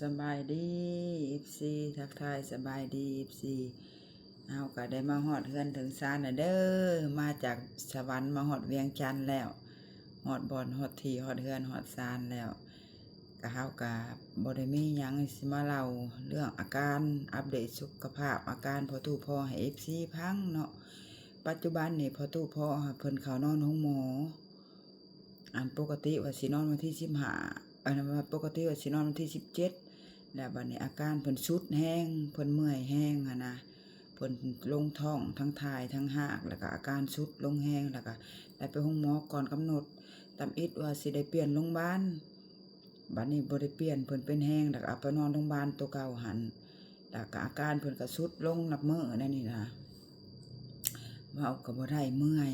ສະບາຍດີ ເອັຟຊີ ທັກທາຍສະບາຍດີ ເອັຟຊີ. ເຮົາກະໄດ້ມາຮອດເຮືອນເຖິງຊານແລ້ວເດີ ມາຈາກສະຫວັນມາຮອດວຽງຈັນແລ້ວ ຮອດບ່ອນ ຮອດທີ່ ຮອດເຮືອນ ຮອດຊານແລ້ວ. ກະເຮົາກະບໍ່ໄດ້ມີຫຍັງຊິມາເລົ່າເລື່ອງອາການ ອັບເດດສຸຂະພາບອາການພໍ່ຕູ້ພໍ່ໃຫ້ ເອັຟຊີ ຟັງເນາະ. ປັດຈຸບັນນີ້ພໍ່ຕູ້ພໍ່ເພິ່ນເຂົ້ານອນໂຮງໝໍ ອັນປົກກະຕິວ່າຊິນອນວັນທີສິບຫ້າ ອັນນັ້ນວ່າປົກກະຕິວ່າຊິນອນວັນທີສິບເຈັດ ແລ້ວບັດນີ້ອາການເພິ່ນຊຸດແຮງ ເພິ່ນເມື່ອຍແຮງຫັ້ນນະ ເພິ່ນລົງທ້ອງທັງຖ່າຍທັງຮາກ ແລ້ວກະອາການຊຸດລົງແຮງ ແລ້ວກະໄດ້ໄປໂຮງໝໍກ່ອນກຳນົດ ຕຳອິດວ່າຊິໄດ້ປ່ຽນໂຮງບານ ບັດນີ້ບໍ່ໄດ້ປ່ຽນ ເພິ່ນເປັນແຮງ ແລ້ວກະເອົາໄປນອນໂຮງບານໂຕເກົ່າຫັ້ນ ແລ້ວກະອາການເພິ່ນກະຊຸດລົງນັບມື້ແນວນີ້ນະ ເວົ້າກະບໍ່ໄດ້ ເມື່ອຍ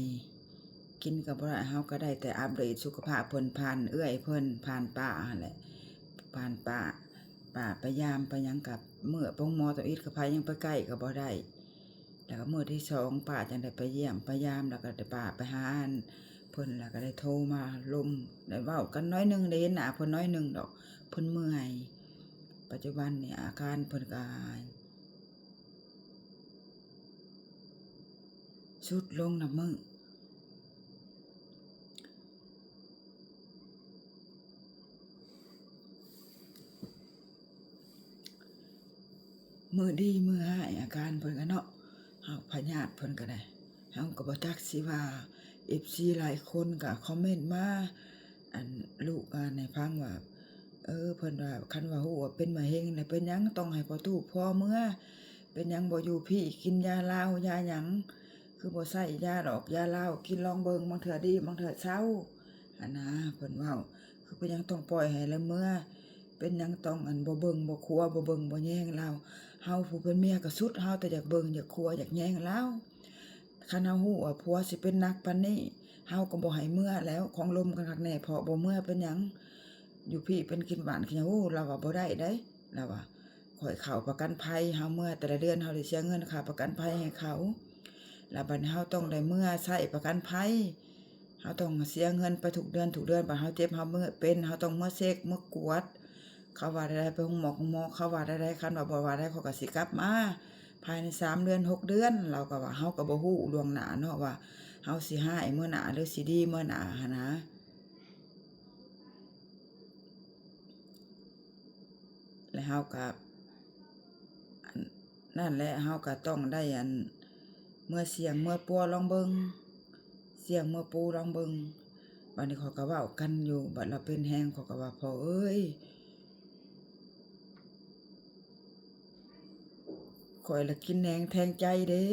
ກິນກະບໍ່ໄດ້ ເຮົາກະໄດ້ແຕ່ອັບເດດສຸຂະພາບເພິ່ນຜ່ານເອື້ອຍເພິ່ນ ຜ່ານປ້າຫັ້ນແຫຼະ ຜ່ານປ້າ ປ້າໄປຢາມໄປຫຍັງກະ ເມື່ອໂຮງໝໍຕຳອິດກະໃຜຍັງໄປໃກ້ກະບໍ່ໄດ້. ແລ້ວກະມື້ທີສອງປ້າຈັ່ງໄດ້ໄປຢ້ຽມໄປຢາມ ແລ້ວກະໄດ້ປ້າໄປຫາອັນເພິ່ນ ແລ້ວກະໄດ້ໂທມາລົມ ໄດ້ເວົ້າກັນໜ້ອຍໜຶ່ງ ໄດ້ເຫັນໜ້າເພິ່ນໜ້ອຍໜຶ່ງດອກ ເພິ່ນເມື່ອຍ. ປັດຈຸບັນນີ້ອາການເພິ່ນກະຊຸດລົງນັບມື້. ມື້ດີມື້ຮ້າຍອາການເພິ່ນກະເນາະ ເຮົາພະຍາດເພິ່ນກະໄດ້ ເຮົາກະບໍ່ຈັກຊິວ່າ ເອັຟຊີ ຫຼາຍຄົນກະຄອມເມັນມາ ອັນ ລູກອ່ານໃຫ້ຟັງວ່າ ເອີ ເພິ່ນວ່າ ຄັນວ່າຮູ້ວ່າເປັນມະເຮັງແລ້ວ ເປັນຫຍັງຕ້ອງໃຫ້ພໍ່ຕູ້ພໍ່ເມືອ ເປັນຫຍັງບໍ່ຢູ່ພີ້ ກິນຢາລາວຢາຫຍັງ ຄືບໍ່ໃຊ້ຢາດອກຢາລາວ ກິນລອງເບິ່ງ ບາງເທື່ອດີ ບາງເທື່ອເຊົາ ຫັ້ນນະ ເພິ່ນເວົ້າ ຄືເປັນຫຍັງຕ້ອງປ່ອຍໃຫ້ລະເມືອ ເປັນຫຍັງຕ້ອງອັນບໍ່ເບິ່ງບໍ່ຄົວ ບໍ່ເບິ່ງບໍ່ແຍງລາວ ເຮົາຜູ້ເປັນເມຍກະສຸດ ເຮົາແຕ່ຢາກເບິ່ງຢາກຄົວຢາກແຍງລາວ. ຄັນເຮົາຮູ້ວ່າຜົວຊິເປັນໜັກປານນີ້ ເຮົາກະບໍ່ໃຫ້ເມືອແລ້ວ ຄອງລົມກັນຄັກແນ່ ເພາະບໍ່ເມືອເປັນຫຍັງ ຢູ່ພີ້ເປັນກິນບ້ານກິນຫຍັງ ໂອ້ ລາວວ່າບໍ່ໄດ້ໃດ ລາວວ່າ ຂ້ອຍເຂົ້າປະກັນໄພ ເຮົາເມືອແຕ່ລະເດືອນ ເຮົາໄດ້ເສຍເງິນຄ່າປະກັນໄພໃຫ້ເຂົາ ລະບັດນີ້ເຮົາຕ້ອງໄດ້ເມືອໃຊ້ປະກັນໄພ ເຮົາຕ້ອງເສຍເງິນໄປທຸກເດືອນ ທຸກເດືອນ ບາດເຮົາເຈັບ ເຮົາເປັນ ເຮົາຕ້ອງເມືອເຊັກ ເມືອກວດ ເຂົາວ່າແນວໃດ ໄປໂຮງໝໍ ໂຮງໝໍ ເຂົາວ່າແນວໃດ ຄັນວ່າບໍ່ວ່າແນວໃດ ເຂົາກະຊິກັບມາພາຍໃນສາມເດືອນ ຫົກເດືອນ ລາວກະວ່າ ເຮົາກະບໍ່ຮູ້ລ່ວງໜ້າເນາະວ່າ ເຮົາຊິຮ້າຍເມືອໜ້າ ຫຼືຊິດີເມືອໜ້າຫັ້ນນະ. ແລະເຮົາກະ ອັນ ນັ້ນແຫຼະ ເຮົາກະຕ້ອງໄດ້ ອັນ ເມືອສ່ຽງເມືອປົວລອງເບິ່ງ ສ່ຽງເມືອປູລອງເບິ່ງ. ບາດນີ້ເຂົາກະເວົ້າກັນຢູ່ ບາດລາວເປັນແຮງ ເຂົາກະວ່າ ພໍ່ເອີຍ ຂ້ອຍລະກິນແໜງແທງໃຈເດ້.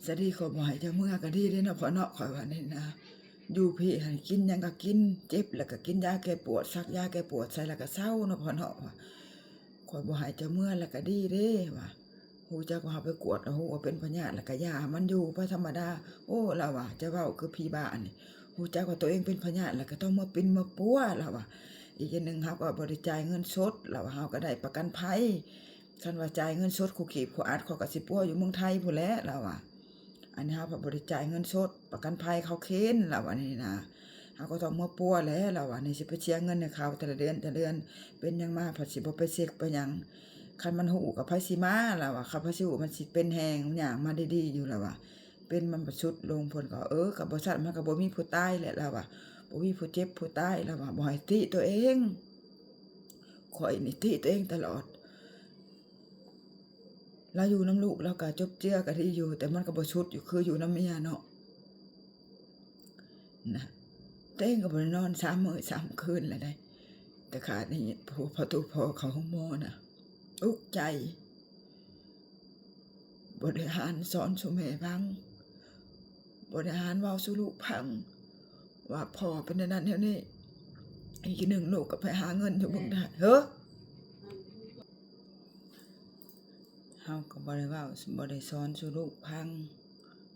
ສະດີ ຂ້ອຍບໍ່ໃຫ້ເຈົ້າເມືອກະດີເດ້ເນາະພໍ່ເນາະ ຂ້ອຍວ່ານີ້ນະ ຢູ່ພີ້ຫັ້ນກິນຫຍັງກະກິນ ເຈັບລະກະກິນຢາແກ້ປວດ ສັກຢາແກ້ປວດໃສ່ລະກະເຊົາເນາະພໍ່ເນາະ ຂ້ອຍບໍ່ໃຫ້ເຈົ້າເມືອລະກະດີເດ້ວ່າ ຮູ້ຈັກວ່າເຮົາໄປກວດລະຮູ້ວ່າເປັນພະຍາດລະກະຢາມັນຢູ່ໄປທຳມະດາ. ໂອ້ ລາວວ່າ ຈະເວົ້າຄືຜີບ້ານີ້ ຮູ້ຈັກວ່າໂຕເອງເປັນພະຍາດລະກະຕ້ອງເມືອປິ່ນເມືອປົວ ລາວວ່າ. ອີກຢ່າງໜຶ່ງເຮົາກະບໍ່ໄດ້ຈ່າຍເງິນສົດ ລາວວ່າ ເຮົາກະໄດ້ປະກັນໄພ ຄັນວ່າຈ່າຍເງິນສົດຄູ່ກີບຄູ່ອັດ ຂ້ອຍກະຊິປົວຢູ່ເມືອງໄທພຸ້ນແຫຼະ ລາວວ່າ. ອັນນີ້ເຮົາພັດບໍ່ໄດ້ຈ່າຍເງິນສົດ ປະກັນໄພເຂົາເຄນ ລາວວ່ານີ້ນະ ເຮົາກະຕ້ອງເມືອປົວແຫຼະ ລາວວ່າ. ນີ້ຊິໄປເສຍເງິນໃຫ້ເຂົາແຕ່ລະເດືອນ ແຕ່ລະເດືອນ ເປັນຫຍັງມາພັດຊິບໍ່ໄປເຊັກໄປຫຍັງ ຄັນມັນຮູ້ກະໃຜຊິມາ ລາວວ່າ. ຄັນໃຜຊິຮູ້ມັນຊິເປັນແຮງ ມັນຍ່າງມາດີໆຢູ່ ລາວວ່າ. ເປັນມັນປະຊຸດລົງ ເພິ່ນກະ ເອີ ກະບໍ່ຊັ້ນມັນກະບໍ່ມີຜູ້ຕາຍແຫຼະ ລາວວ່າ ບໍ່ມີຜູ້ເຈັບຜູ້ຕາຍ ລາວວ່າ. ບໍ່ໃຫ້ຕິຕົວເອງ ຂ້ອຍນີ້ຕິຕົວເອງຕະຫຼອດ. ລາວຢູ່ນຳລູກລາວກະຈົບເຈືອກະດີຢູ່ ແຕ່ມັນກະບໍ່ສຸດຢູ່ຄືຢູ່ນຳເມຍເນາະ ນະ. ໂຕເອງກະບໍ່ໄດ້ນອນສາມມື້ສາມຄືນແລ້ວໃດ ແຕ່ຂາດນີ້ ພໍ່ຕູ້ພໍ່ເຂົ້າໂຮງໝໍນະ ອຸກໃຈ ບໍລິຫານສອນສູ່ແມ່ຟັງ ບໍລິຫານເວົ້າສູ່ລູກຟັງ ວ່າພໍ່ເປັນແນວນັ້ນແນວນີ້. ອີກໜຶ່ງລູກກະໄປຫາເງິນຢູ່ເມືອງໄທ ເຮີ ເຮົາກະບໍ່ໄດ້ເວົ້າ ບໍ່ໄດ້ສອນສູ່ລູກຟັງ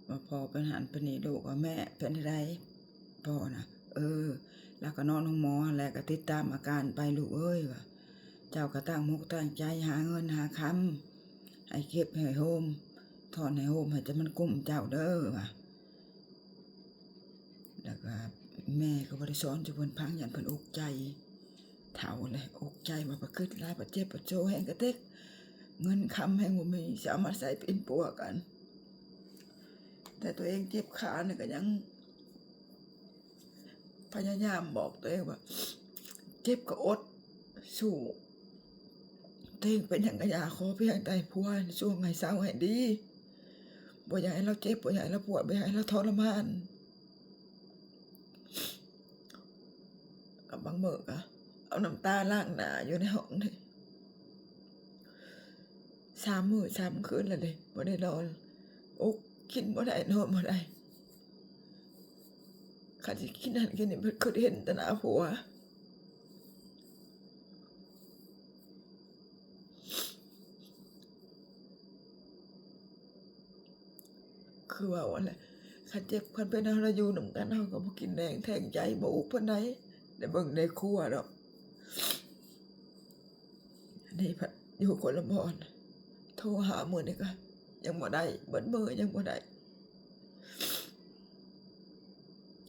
ວ່າພໍ່ເປັນຫັ້ນເປັນນີ້ ລູກວ່າແມ່ເປັນໃດ ພໍ່ນະ ເອີ ລາວກະນອນໂຮງໝໍຫັ້ນແຫຼະ ກະຕິດຕາມອາການໄປ ລູກເອີຍວ່າ ເຈົ້າກະຕັ້ງມົກຕັ້ງໃຈຫາເງິນຫາຄຳ ໃຫ້ເກັບໃຫ້ໂຮມ ຖອນໃຫ້ໂຮມ ໃຫ້ແຕ່ມັນກຸ້ມເຈົ້າເດີວ່າ. ແລ້ວກະແມ່ກະບໍ່ໄດ້ສອນສູ່ເພິ່ນຟັງ ຢ້ານເພິ່ນອຸກໃຈ ເຖົ້າແລ້ວ ອົກໃຈວ່າ ປະຄຶດຫຼາຍ ປະເຈັບປະໂຈແຮງກະເຕັກ ເງິນຄຳແຮງບໍ່ມີ ຊິເອົາມາໃສປິ່ນປົວກັນ. ແຕ່ຕົວເອງເຈັບຂານີ້ກະຍັງພະຍາຍາມບອກຕົວເອງວ່າ ເຈັບກະອົດສູ້ ຕົວເອງເປັນຫຍັງກະຢ່າ ຂໍພຽງແຕ່ຜົວຊ່ວງໃຫ້ເຊົາໃຫ້ດີ ບໍ່ຢາກໃຫ້ລາວເຈັບ ບໍ່ຢາກໃຫ້ລາວປວດ ບໍ່ຢາກໃຫ້ລາວທໍລະມານ. ກັບບາງມື້ກະເອົານ້ຳຕາລ້າງໜ້າຢູ່ໃນຫ້ອງນີ້ ສາມມື້ສາມຄືນແລ້ວເດ້ ບໍ່ໄດ້ນອນ ອົກ ກິນບໍ່ໄດ້ ນອນບໍ່ໄດ້. ຄັນຊິກິນນັ້ນກິນນີ້ ເພິ່ນຄິດເຫັນແຕ່ໜ້າຜົວ. ຄືເວົ້າຫັ້ນແຫຼະ ຄັນເຈັບຄັນເປັນເຮົາລະຢູ່ນຳກັນ ເຮົາກະບໍ່ກິນແດງແທງໃຈ ບໍ່ອຸກປານໃດ ໄດ້ເບິ່ງໄດ້ຄົວດອກ. ອັນນີ້ພັດຢູ່ຄົນລະບ່ອນ ໂທຫາມື້ນີ້ກະຍັງບໍ່ໄດ້ ເບິດມື້ຍັງບໍ່ໄດ້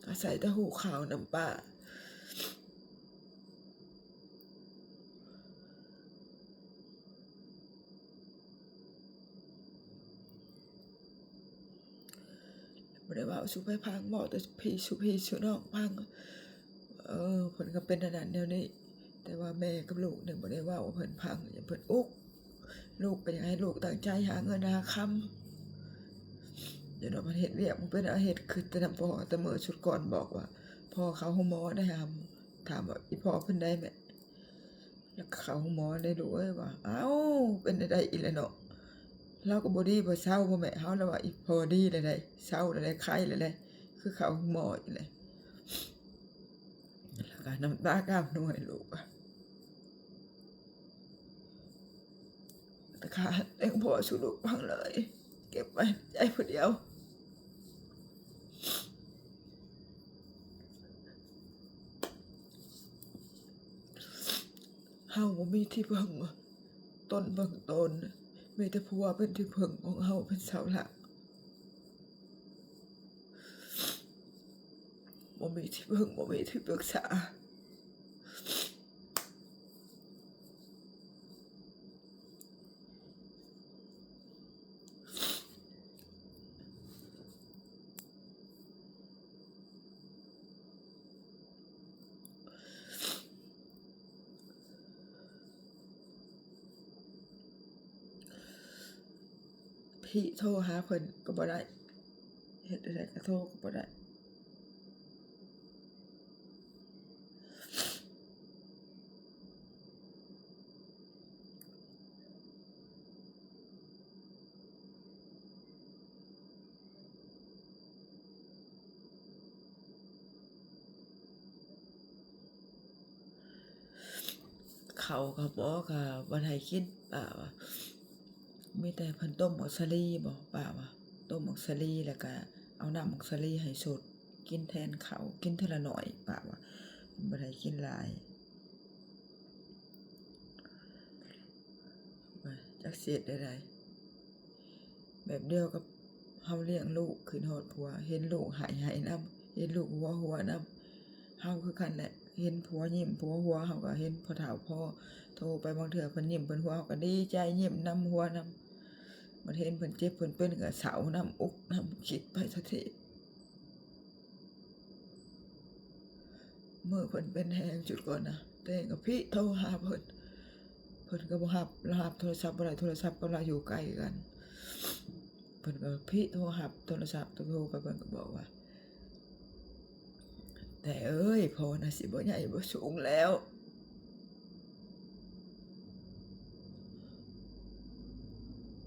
ອາໄສແຕ່ຫູຂ່າວນຳປ້າ. ບໍ່ໄດ້ເວົ້າສູ່ໃຜຟັງ ເວົ້າແຕ່ພີ່ສູ່ພີ່ສູ່ນ້ອງຟັງ. ເອີ ເພິ່ນກະເປັນອັນນັ້ນແນວນີ້ ແຕ່ວ່າແມ່ກັບລູກນີ້ບໍ່ໄດ້ເວົ້າໃຫ້ເພິ່ນຟັງ ຢ້ານເພິ່ນອຸກ. ລູກກະຢາກໃຫ້ລູກຕັ້ງໃຈຫາເງິນຫາຄຳ ຢ່າດອກມັນເຮັດວຽກບໍ່ເປັນ ເອົາເຮັດຄືແຕ່ນຳພໍ່ ແຕ່ມື້ຊຸດກ່ອນບອກວ່າ ພໍ່ເຂົ້າໂຮງໝໍໄດ້ຫາ ຖາມວ່າອີ່ພໍ່ເພິ່ນໄດ້ແມ່ ແລ້ວເຂົ້າໂຮງໝໍໄດ້ລູກເອີຍວ່າ. ອ້າວ ເປັນແນວໃດອີກແລ້ວເນາະ ລາວກະບໍ່ດີບໍ່ເຊົາບໍ່ແມ່ ເຮົາລະວ່າອີ່ພໍ່ດີແລ້ວໃດ ເຊົາແລ້ວໃດ ໄຄແລ້ວໃດ ຄືເຂົ້າໂຮງໝໍອີກແລ້ວ. ແລ້ວກະນ້ຳຕາກາບໜ່ວຍລູກ ແຕ່ຂ້າແຕ່ງພໍ່ສູ່ລູກຟັງເລີຍ ເກັບໄວ້ໃນໃຈຜູ້ດຽວ. ເຮົາບໍ່ມີທີ່ເພິ່ງ ຕົນເພິ່ງຕົນ ມີແຕ່ຜົວເປັນທີ່ເພິ່ງຂອງເຮົາ ເປັນເສົາຫຼັກ ບໍ່ມີທີ່ເພິ່ງ ບໍ່ມີທີ່ປຶກສາ. ພີ້ໂທຫາເພິ່ນກະບໍ່ໄດ້ ເຮັດແນວໃດກະໂທກະບໍ່ໄດ້. ເຂົ້າກະບໍ່ ກະບໍ່ໄດ້ກິນ ປ້າວ່າ ມີແຕ່ເພິ່ນຕົ້ມໝາກສາລີບໍ ປ້າວ່າ ຕົ້ມໝາກສາລີ ແລ້ວກະເອົານ້ຳໝາກສາລີໃຫ້ສົດ ກິນແທນເຂົ້າ ກິນເທື່ອລະໜ້ອຍ ປ້າວ່າ ບໍ່ໄດ້ກິນຫຼາຍ. ຈັກຊິເຮັດແນວໃດ ແບບດຽວກັບເຮົາລ້ຽງລູກ ຄິດຮອດຜົວ ເຫັນລູກໄຫ້ ໄຫ້ນຳ ເຫັນລູກຫົວ ຫົວນຳ. ເຮົາຄືກັນແຫຼະ ເຫັນຜົວຍິ້ມ ຜົວຫົວ ເຮົາກະເຫັນພໍ່ເຖົ້າພໍ້ ໂທໄປບາງເທື່ອເພິ່ນຍິ້ມເພິ່ນຫົວ ເຮົາກະດີໃຈ ຍິ້ມນຳ ຫົວນຳ. ບັດເຫັນເພິ່ນເຈັບເພິ່ນເປັນກະເສົ້ານຳ ອຸກນຳ ຄິດໄປສະເທະ. ມື້ເພິ່ນເປັນແຮງຈຸດກ່ອນນະ ແຕ່ເອງກະພິໂທຫາເພິ່ນ ເພິ່ນກະບໍ່ຮັບ ລາວຮັບໂທລະສັບບໍ່ໄດ້ ໂທລະສັບກັບລາວຢູ່ໄກກັນ. ເພິ່ນກະພິໂທຮັບໂທລະສັບ ໂທໄປເພິ່ນກະບອກວ່າ ແຕ່ເອີຍ ພໍ່ນະຊິບໍ່ໃຫຍ່ບໍ່ສູງແລ້ວ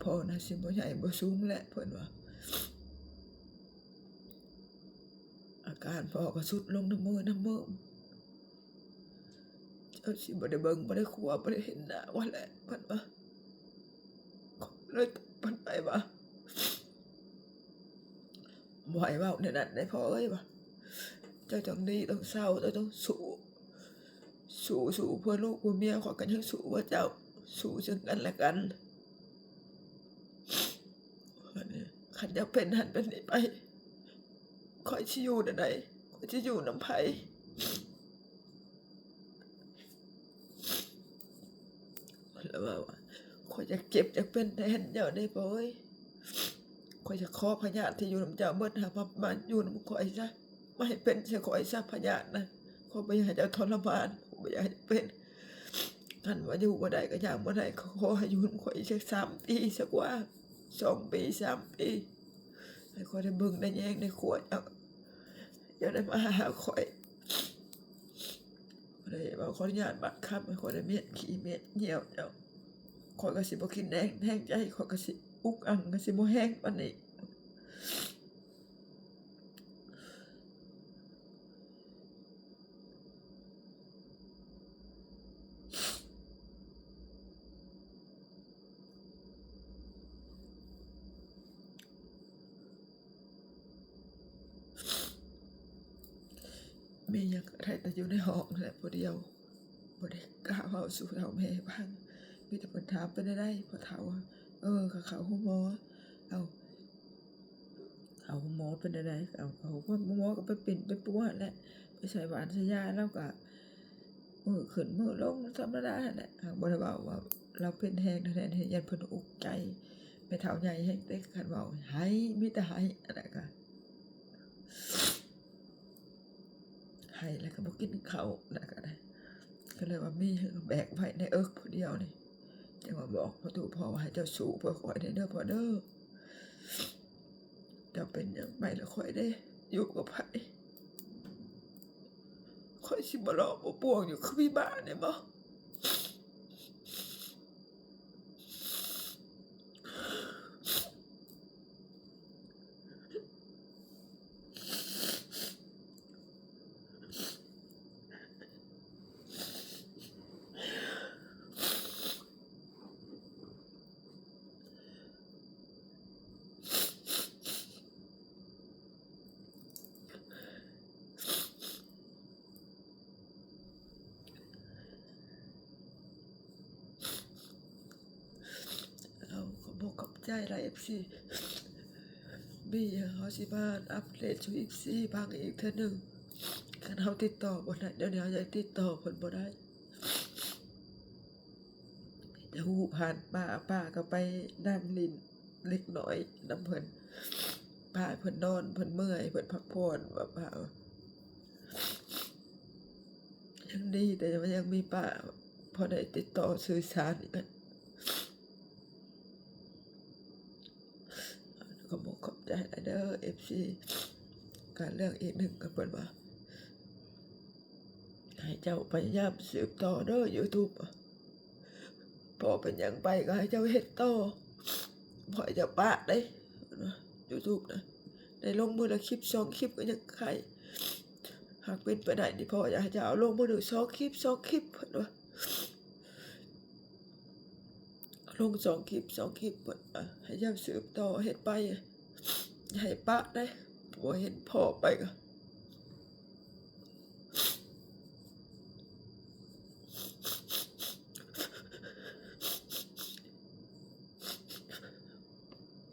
ພໍ່ນະຊິບໍ່ໃຫຍ່ບໍ່ສູງແລ້ວ ເພິ່ນວ່າ. ອາການພໍ່ກະຊຸດລົງນຳມື້ນຳມື້ ເຈົ້າຊິບໍ່ໄດ້ເບິ່ງ ບໍ່ໄດ້ຄົວ ບໍ່ໄດ້ເຫັນໜ້າວ່າແຫຼະ ເພິ່ນວ່າ. ເລີຍເພິ່ນໄປວ່າ ບໍ່ໃຫ້ເວົ້າແນວນັ້ນເດ້ພໍ່ເອີຍວ່າ ເຈົ້າຕ້ອງດີຕ້ອງເຊົາ ເຈົ້າຕ້ອງສູ້ ສູ້ ສູ້ເພື່ອລູກເພື່ອເມຍ ຂ້ອຍກະຍັງສູ້ເພື່ອເຈົ້າ ສູ້ເຊິ່ງກັນແລະກັນ. ຄັນເຈົ້າເປັນຫັ້ນເປັນນີ້ໄປ ຂ້ອຍຊິຢູ່ແນວໃດ ຂ້ອຍຊິຢູ່ນຳໃຜ? ວ່າ ຂ້ອຍຢາກເຈັບຢາກເປັນແທນເຈົ້າເດ້ພໍ່ເອີຍ. ຂ້ອຍຢາກຂໍພະຍາດທີ່ຢູ່ນຳເຈົ້າເບິດ ຫາມາ ມາຢູ່ນຳຂ້ອຍຊະ, ມາໃຫ້ເປັນໃສ່ຂ້ອຍຊະພະຍາດນະ. ຂ້ອຍບໍ່ຢາກໃຫ້ເຈົ້າທໍລະມານ, ຂ້ອຍບໍ່ຢາກໃຫ້ເປັນ. ຄັນວ່າຢູ່ບໍ່ໄດ້ກໍຢ່າງບໍ່ໄດ້, ຂໍໃຫ້ຢູ່ນຳຂ້ອຍອີກຈັກສາມປີຊະກວ່າ, ສອງປີ ສາມປີ. ໃຫ້ຂ້ອຍໄດ້ເບິ່ງໄດ້ແຍງໄດ້ຂົວເຈົ້າ, ຢ່າໄດ້ມາຫາຂ້ອຍ. ຂ້ອຍໄດ້ເວົ້າ ຂໍອະນຸຍາດບາດຄຳ, ໃຫ້ຂ້ອຍໄດ້ມ້ຽນຂີ້ມ້ຽນຍ່ຽວເຈົ້າ. ຂ້ອຍກໍຊິບໍ່ກິນແຮງ, ແຮງໃຈຂ້ອຍກໍຊິອຸກອັ່ງ, ກໍຊິບໍ່ແຮງປານນີ້. ແມ່ຍັງໄດ້ແຕ່ຢູ່ໃນຫ້ອງນັ້ນແຫຼະຜູ້ດຽວ, ບໍ່ໄດ້ກ້າເວົ້າສູ່ເຖົ້າແມ່ຟັງ. ມີແຕ່ເພິ່ນຖາມ ເປັນແນວໃດພໍ່ເຖົ້າ? ເອີ ກໍເຂົ້າໂຮງໝໍ. ເອົ້າ ເຂົ້າໂຮງໝໍເປັນແນວໃດ? ເຂົ້າ ເຂົ້າໂຮງໝໍກໍໄປປິ່ນໄປປົວແຫຼະ, ໄປໃສ່ຫວານໃສ່ຢາ, ລາວກໍມື້ຂຶ້ນມື້ລົງທຳມະດາຫັ້ນແຫຼະ. ຫາກບໍ່ໄດ້ເວົ້າວ່າລາວເປັນແຮງແທ້ໆ, ຢ້ານເພິ່ນອຸກໃຈ. ແມ່ເຖົ້າໃຫຍ່ແຮງເດ້, ຄັນເວົ້າໄຫ້ ມີແຕ່ໄຫ້. ອັນນັ້ນກໍໄຫ້ແລ້ວກໍບໍ່ກິນເຂົ້າ, ອັນນັ້ນກໍໄດ້. ກໍເລີຍວ່າມີແບກໄວ້ໃນເອິກຜູ້ດຽວນີ້. ຈັ່ງວ່າບອກພໍ່ຕູ້ພໍ່ວ່າ ໃຫ້ເຈົ້າສູ້ເພື່ອຂ້ອຍແດ່ເດີພໍ່ເດີ. ເຈົ້າເປັນຫຍັງໄປລະຂ້ອຍເດ້, ຢູ່ກັບໃຜ? ຂ້ອຍຊິບໍ່ຫຼອກບໍ່ປວງຢູ່ຄືພີ່ບ້ານີ້ບໍ? ເຮົາກໍບໍ່ຂອບໃຈຫຼາຍ ເອັຟຊີ. ມີຫຍັງເຮົາຊິມາອັບເດດສູ່ ເອັຟຊີ ຟັງອີກເທື່ອໜຶ່ງ. ຄັນເຮົາຕິດຕໍ່ບໍ່ໄດ້, ດຽວນີ້ເຮົາຍັງຕິດຕໍ່ເພິ່ນບໍ່ໄດ້. ແຕ່ຮູ້ຜ່ານປ້າ, ປ້າກໍໄປນັ່ງຫຼິ້ນເລັກນ້ອຍນຳເພິ່ນ. ປ້າເພິ່ນນອນ, ເພິ່ນເມື່ອຍ, ເພິ່ນພັກຜ່ອນ. ວ່າປ້າຍັງດີ, ແຕ່ວ່າຍັງມີປ້າ ພໍໄດ້ຕິດຕໍ່ສື່ສານກັນ. ກໍບໍ່ຂອບໃຈຫຼາຍເດີ ເອັຟຊີ. ການເລື່ອງອີກໜຶ່ງກໍເພິ່ນວ່າ ໃຫ້ເຈົ້າພະຍາຍາມສືບຕໍ່ເດີ ຢູທູບ. ພໍເປັນຫຍັງໄປກໍໃຫ້ເຈົ້າເຮັດຕໍ່, ບໍ່ໃຫ້ເຈົ້າປະເດ້ ຢູທູບນະ. ໄດ້ລົງມື້ລະຄລິບສອງຄລິບກໍຍັງໄຄ. ຫາກເປັນໄປໄດ້ນີ້ ພໍ່ຢາກໃຫ້ເຈົ້າເອົາລົງມື້ໜຶ່ງສອງຄລິບ ສອງຄລິບ ເພິ່ນວ່າ. ລົງສອງຄລິບ ສອງຄລິບ ເພິ່ນວ່າ ໃຫ້ເຈົ້າສືບຕໍ່ເຮັດໄປ, ຢ່າໃຫ້ປະເດ້. ບໍ່ເຫັນພໍ່ໄປກໍ